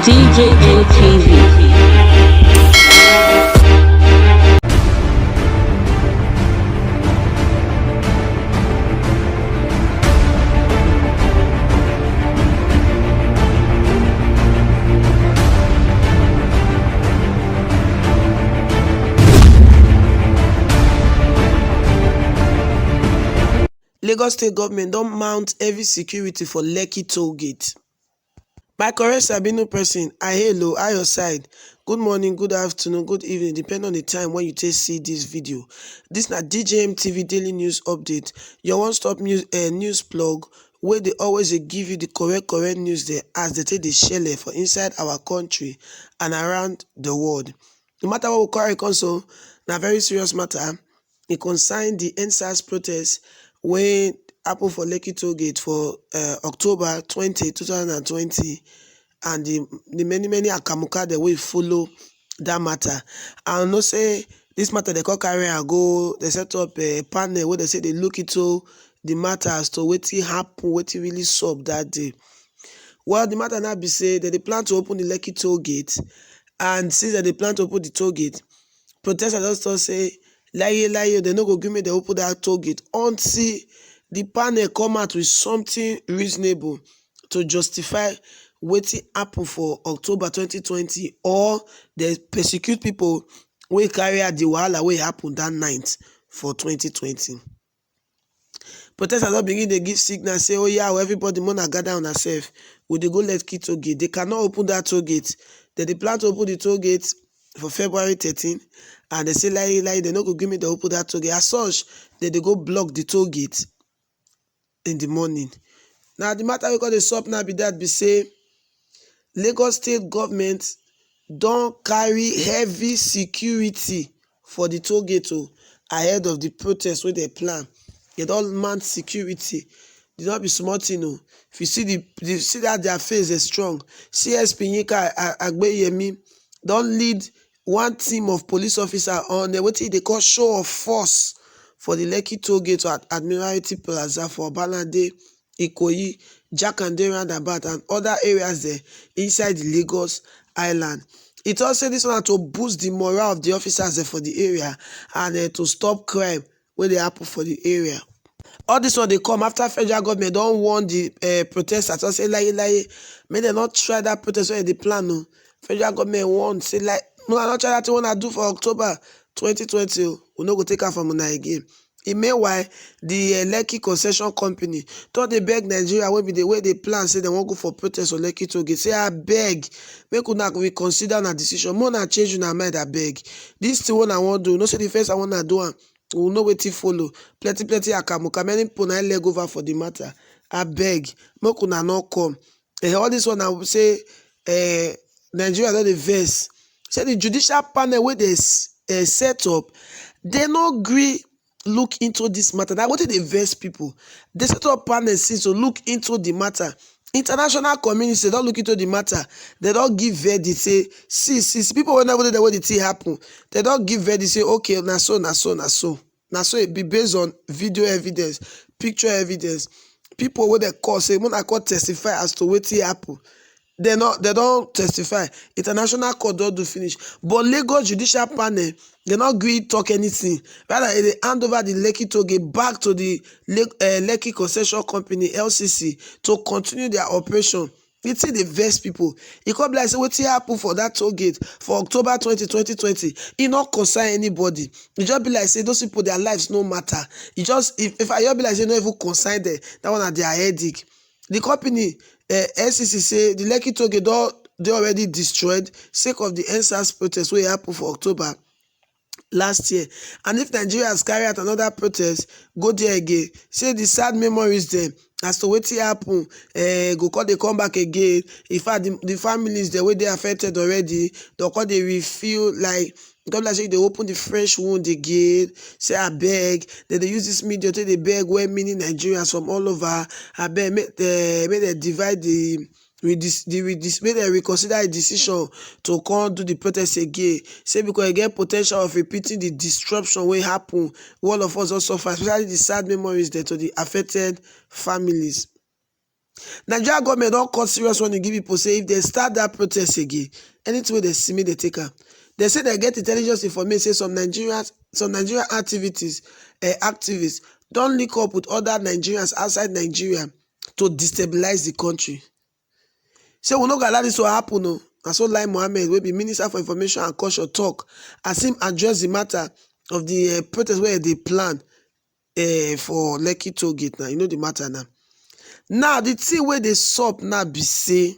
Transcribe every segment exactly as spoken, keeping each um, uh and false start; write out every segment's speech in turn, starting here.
D J N T V. Lagos State government don mount heavy security for Lekki toll gate. My correct Sabino person, I hail o, how your side? Good morning, good afternoon, good evening, depending on the time when you take see this video. This na D J M T V Daily News Update, your one-stop news, uh, news plug wey dey always dey give you the correct correct news dem as dem take dey shele for inside our country and around the world. The matter wey we carry come so na very serious matter. E concern the End SARS protest wey happen for Lekki toll gate for, uh, October twenty, two thousand and twenty, and the, the many, many akamuka dem wey follow that matter. I know say this matter dem come carry am go, dem set up a panel wey dem say dey look into the matter as to wetin happen, wetin really sup that day. Well, the matter now be say dem dey plan to open the Lekki toll gate, and since dem dey plan to open the toll gate, protesters don talk say laye laye, dem no go gree make dem open that toll gate until the panel come out with something reasonable to justify wetin happen for October twenty twenty, or dem persecute people wey carry out the wahala wey happen that night for twenty twenty. Protesters don begin dey give signal say, "Oh yeah, everybody, make una gather una sef. We dey go Lekki toll gate." They cannot open that toll gate. Dem dey plan to open the toll gate for February thirteen, and dem say laye laye, dem no go gree make dem open that toll gate. As such, dem dey go block the toll gate in the morning. Now, the matter wey come dey sup now be that be say Lagos State government don carry heavy security for the toll gate o, ahead of the protest wey dem plan. Dem don mount security. E no be small thing o. If you see the, the see that their face dey strong. C S P Yinka A-, Agbeyemi don lead one team of police officers on the wetin dem dey call show of force for the Lekki toll gate at Admiralty Plaza for Obalande, Ikoyi, Jakande roundabout and other areas there inside the Lagos Island. E talk say this one na to boost the morale of the officers dem for the area and, eh, to stop crime wey dey happen for the area. All this one dey come after federal government don warn the, eh, protesters, talk say laye laye, make dem no try that protest wey dem dey plan o. Federal government warn say, like, make una no try that thing wey una do for October twenty twenty o. We no go take am from una again. E meanwhile, the, eh, Lekki Concession Company don dey beg Nigeria wey be the, wey dey plan say dem wan go for protest for Lekki toll gate, say, "Abeg, make una reconsider una decision, make una change una mind, abeg. This thing wey una wan do, you know say the first one una do am, we know wetin follow. Plenty, plenty akamuka, many people na leg over for the matter. Abeg, make una no come." Eh, all this one na say, eh, Nigeria don dey vex. Say the judicial panel wey dey s-, eh, set up, dem no gree look into this matter. Na wetin dey vex people. Dem set up panel since to look into the matter. International community don look into the matter. Dem don give verdict say, see, see, see, people wey never dey there when the thing happen, dem don give verdict say, "Okay, na so, na so, na so." Na so e be based on video evidence, picture evidence. People wey dem call say, "Make una come testify as to wetin happen." Dem no, dem don testify. International court don do finish. But Lagos judicial panel, dem no gree talk anything. Rather, e dey hand over the Lekki toll gate back to the Lek-, eh, Lekki Concession Company, L C C, to continue their operation. The thing dey vex people. E come be like say wetin happen for that toll gate for October twenty, twenty twenty, e no concern anybody. E just be like say those people, their lives no matter. E just, if, if I just be like say e no even concern them, that one na their headache. The company, eh, L C C, say the Lekki toll gate don dey already destroyed sake of the End SARS protest wey happen for October last year. And if Nigerians carry out another protest, go there again, say the sad memories dem as to wetin happen, eh, go come dey come back again. In fact, the, the families dem wey dey affected already, dem come dey feel like, e come be like say dem open the fresh wound again. Say, "Abeg," dem dey use this media take dey beg well-meaning Nigerians from all over, "Abeg, make, eh, make dem divide the, redis-, the redis-, make dem reconsider the decision to come do the protest again." Say because e get potential of repeating the disruption wey happen, wey all of us don suffer, especially the sad memories dem to the affected families. Nigeria government don cut serious warning give people say if they start that protest again, anything wey they see, make they take am. They say they get intelligence information say some Nigerian some Nigerian activities, uh, activists don link up with other Nigerians outside Nigeria to destabilize the country. Say we no go allow this to happen o. Na so Lai Mohammed, wey be Minister for Information and Culture, talk as him address the matter of the, uh, protest wey they plan, uh, for Lekki toll gate. Now you know the matter now. Now the thing wey dey sup now be say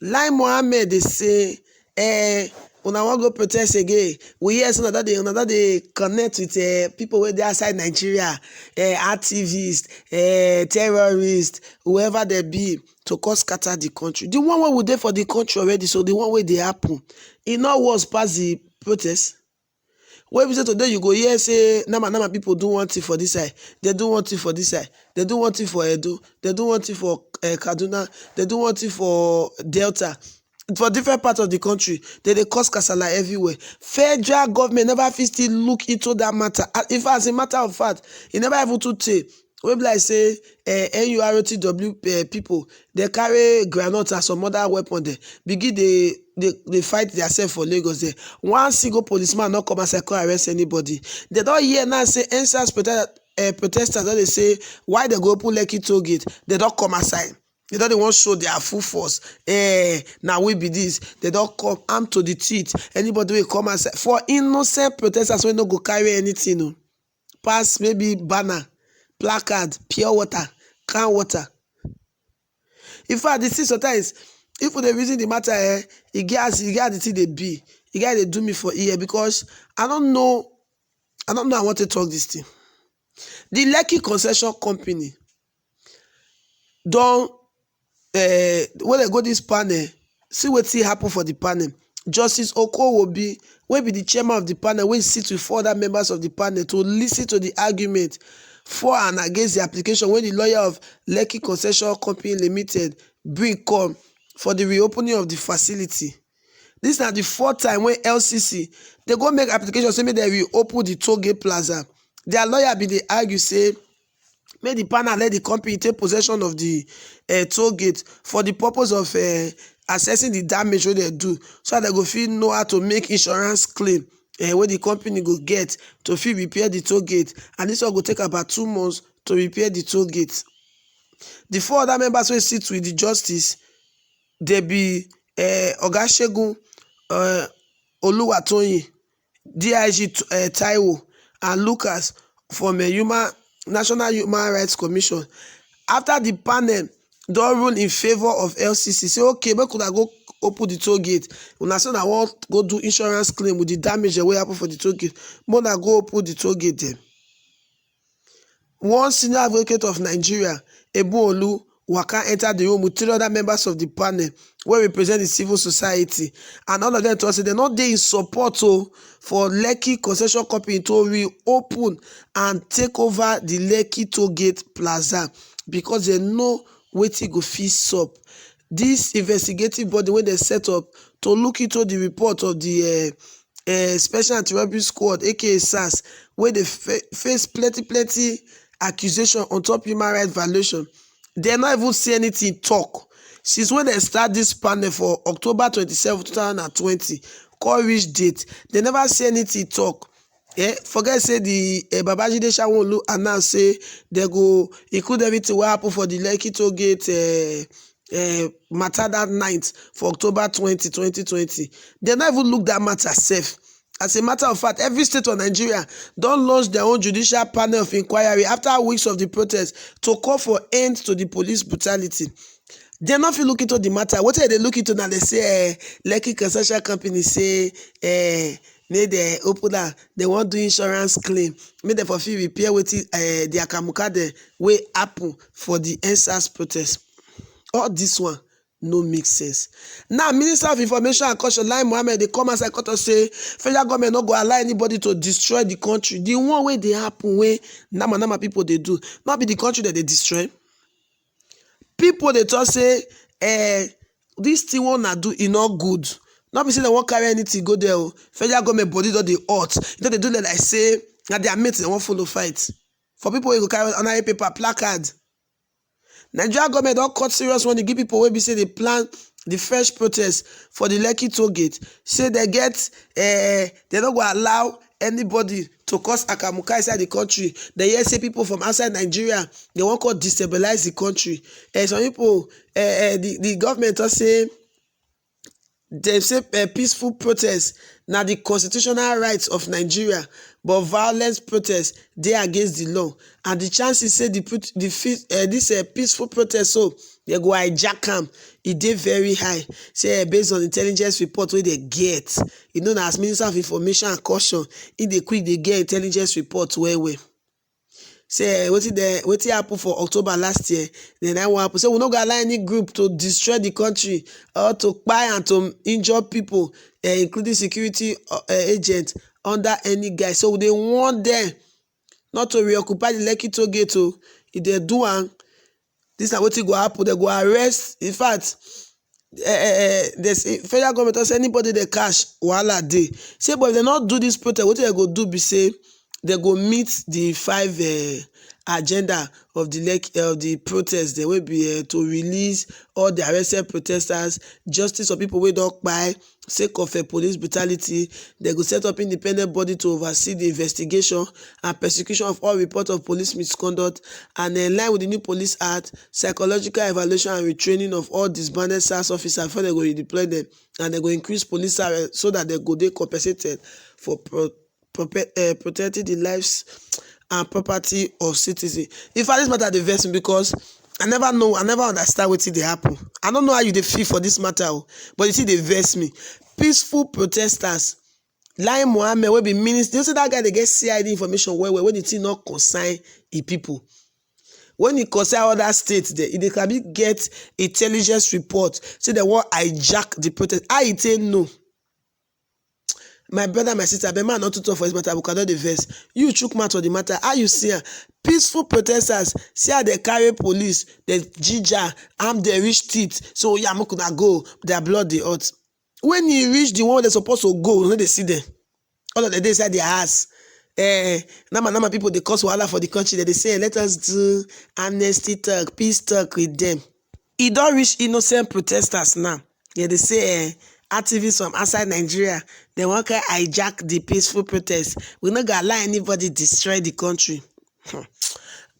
Lai Mohammed dey say, eh, una wan go protest again. We hear say una don dey una don dey connect with, eh, people wey dey outside Nigeria, eh, activists, eh, terrorists, whoever they be, to come scatter the country. The one wey we dey for the country already, so the one wey dey happen, e no worse pass the protest. Wey be say today you go hear say nama nama people do one thing for this side, they do one thing for this side, they do one thing for Edo, they do one thing for, eh, Kaduna, they do one thing for Delta, for different parts of the country. They dey cause kasala everywhere. Federal government never fit still look into that matter. Ah, in fact, as a matter of fact, e never even too tey wey be like say, eh, N U R T W, eh, people, they carry granite and some other weapon, they begin dey dey dey fight themselves for Lagos there. One single policeman no come outside come arrest anybody. They don hear now say N SARS protest, eh, protesters don dey say why they go open Lekki toll gate. They don come outside. They don dey wan show their full force. Eh, na we be this. They don come armed to the teeth. Anybody wey come outside, for innocent protesters wey no go carry anything o, pass maybe banner, placard, pure water, can water. In fact, the thing sometimes, if we dey reason the matter, eh, e get as e get as the thing dey be, e get as e dey do me for ear because I don't know, I don't know I want to talk this thing. The Lekki Concession Company don, eh, when they go this panel, see wetin happen for the panel. Justice Okowobi, wey be the chairman of the panel, wey sit with four other members of the panel to listen to the argument for and against the application wey the lawyer of Lekki Concession Company Limited bring come for the reopening of the facility. This na the fourth time wey L C C dey go make application say make dem reopen the toll gate plaza. Their lawyer bin dey argue say make the panel let the company take possession of the, eh, toll gate for the purpose of, eh, assessing the damage wey dem do, so that dem go fit know how to make insurance claim, eh, wey the company go get to fit repair the toll gate, and this one go take about two months to repair the toll gate. The four other members wey sit with the justice, they be, eh, Oga Segun, eh, Oluwatoyin, D I G T-, eh, Taiwo, and Lucas from, eh, Human National Human Rights Commission. After the panel don rule in favour of L C C, say okay, make una go open the toll gate. Una say una wan go do insurance claim with the damage wey happen for the toll gate. Make una go open the toll gate dem. One senior advocate of Nigeria, Ebun-Olu, waka enter the room with three other members of the panel wey represent the civil society, and all of them talk say dem no dey in support o for Lekki Concession Company to reopen and take over the Lekki toll gate plaza because dem know wetin go fit sup. This investigative body wey dem set up to look into the report of the, eh, eh, Special Anti-Robbery Squad, A K A SARS, wey dey fa-, face plenty plenty accusation on top human rights violation, dem no even see anything talk. Since when dem start this panel for October twenty-seven, two thousand and twenty, come reach date, dem never see anything talk. Eh, forget say the, eh, Babajide Sanwo-Olu announce say dem go include everything wey happen for the Lekki toll gate, eh, eh, matter that night for October twenty, twenty twenty. Dem no even look that matter sef. As a matter of fact, every state of Nigeria don launch their own judicial panel of inquiry after weeks of the protest to call for end to the police brutality. Dem no fit look into the matter. Wetin dem dey look into na dey say, eh, Lekki Concession Company say, eh, make dem open am, dem wan do insurance claim, make dem for fit repair wetin, eh, the akamuka dem wey happen for the End SARS protest. All this one no make sense. Now, Minister of Information and Culture, Lai Mohammed, dey come outside come talk say federal government no go allow anybody to destroy the country. The one wey dey happen, wey nama nama people dey do, no be the country dem dey destroy. People dey talk say, eh, this thing wey una do, e no good. No be say dem wan carry anything go there o. Federal government body don dey hot. E don dey do like, like say na their mate dem wan follow fight. For people wey go carry honorary paper, placard, Nigeria government don cut serious warning give people wey be say dey plan the fresh protest for the Lekki toll gate. Say they get, eh, they no go allow anybody to cause akamuka inside the country. They hear say people from outside Nigeria, they wan come destabilize the country. Eh, some people, eh, eh, the, the government don say dem say, eh, peaceful protest na the constitutional right of Nigeria, but violent protest dey against the law, and the chances say the put-, the fi-, eh, this, eh, peaceful protest so they go hijack am, e dey very high. Say, eh, based on intelligence report wey they get, you know, na as Minister of Information and Caution, e dey quick dey get intelligence report well well. Say, eh, wetin dey, wetin happen for October last year, then that one happen. Say we no go allow any group to destroy the country or to kpai and to injure people, eh, including security, uh, eh, agents under any guise. So we dey warn them not to reoccupy the Lekki toll gate o. If they do am, this na wetin go happen. They go arrest. In fact, eh, eh, eh, there's a federal government don say anybody they catch, wahala dey. Say, but if they not do this protest, wetin they go do be say they go meet the five, eh, agenda of the Lek-, of the protest. They will be, eh, to release all the arrested protesters, justice of people wey don kpai sake of, eh, police brutality. They go set up independent body to oversee the investigation and prosecution of all report of police misconduct, and in line with the new police act, psychological evaluation and retraining of all disbanded SARS officers before they go redeploy them, and they go increase police salary so that they go dey compensated for pro-, prope-, eh, protecting the lives and property of citizens. In fact, this matter dey vex me because I never know, I never understand wetin dey happen. I don't know how you dey feel for this matter o, but you see, dey vex me. Peaceful protesters, Lai Mohammed, wey be minister, you see that guy dey get C I D information well well when the thing no concern e people. When e concern other states, they, e dey sabi get intelligence report, say they wan hijack the protest. How e take know? My brother, my sister, abeg, man, not too tough for this matter. We cannot dey vex. You chook mouth for the matter. How you see am? Peaceful protesters, see how they carry police, they ginger, arm, they reach teeth. So, yeah, make una go. Their blood dey hot. When e reach the one wey they supposed to go, no dey see them. All of them dey inside their house. Eh, nama nama people dey cause wahala for the country. They dey say, "Let us do amnesty talk, peace talk with them." E don reach innocent protesters now. They dey say, eh, activists from outside Nigeria, they wan come hijack the peaceful protest. We no go allow anybody destroy the country. Hmm.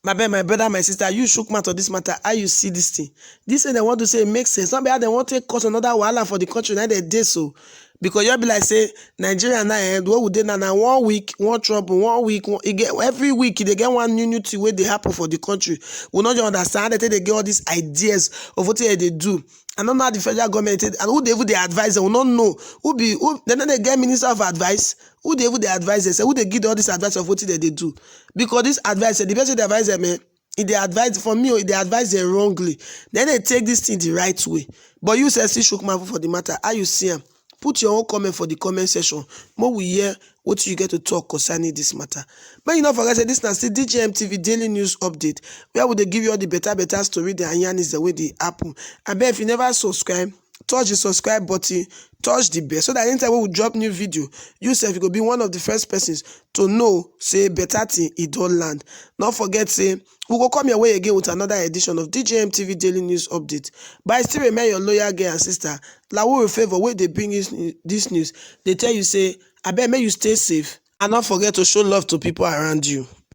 My bad, my brother, my sister, you chook mouth on this matter. How you see this thing? This thing they want to say make sense. Not be how they want to cause another wahala for the country. Now they dey so. Because you be like say, Nigeria now, eh, what would they now? Now one week, one trouble, one week, one, e get, every week they get one new, new thing wey dey happen for the country. We no just understand how they take dey get all these ideas of what they do. I don't know how the federal government take, and who they even dey advise them. We no know. Who be, who, they no dey get minister of advice. Who they even dey advise them? Say, who they give all this advice of what they dey do? Because this advice, eh, the person dey advise them, eh, if they advise for me, or if they advise them wrongly, then they take this thing the right way. But you say, see, chook mouth for the matter. How you see am? Put your own comment for the comment section. More we hear what you get to talk concerning this matter. But you not forget say this na still D J M T V daily news update, where we dey give you all the better, better story, the anyanis, the way they happen. And then if you never subscribe, touch the subscribe button, touch the bell, so that anytime we will drop new video, you sef, you go be one of the first persons to know say better thing e don land. Not forget say we go come your way again with another edition of D J M T V daily news update. But I still remain your loyal girl and sister, Lawuru Favour, wey dey bring you this news. They tell you say, abeg, make you stay safe and not forget to show love to people around you.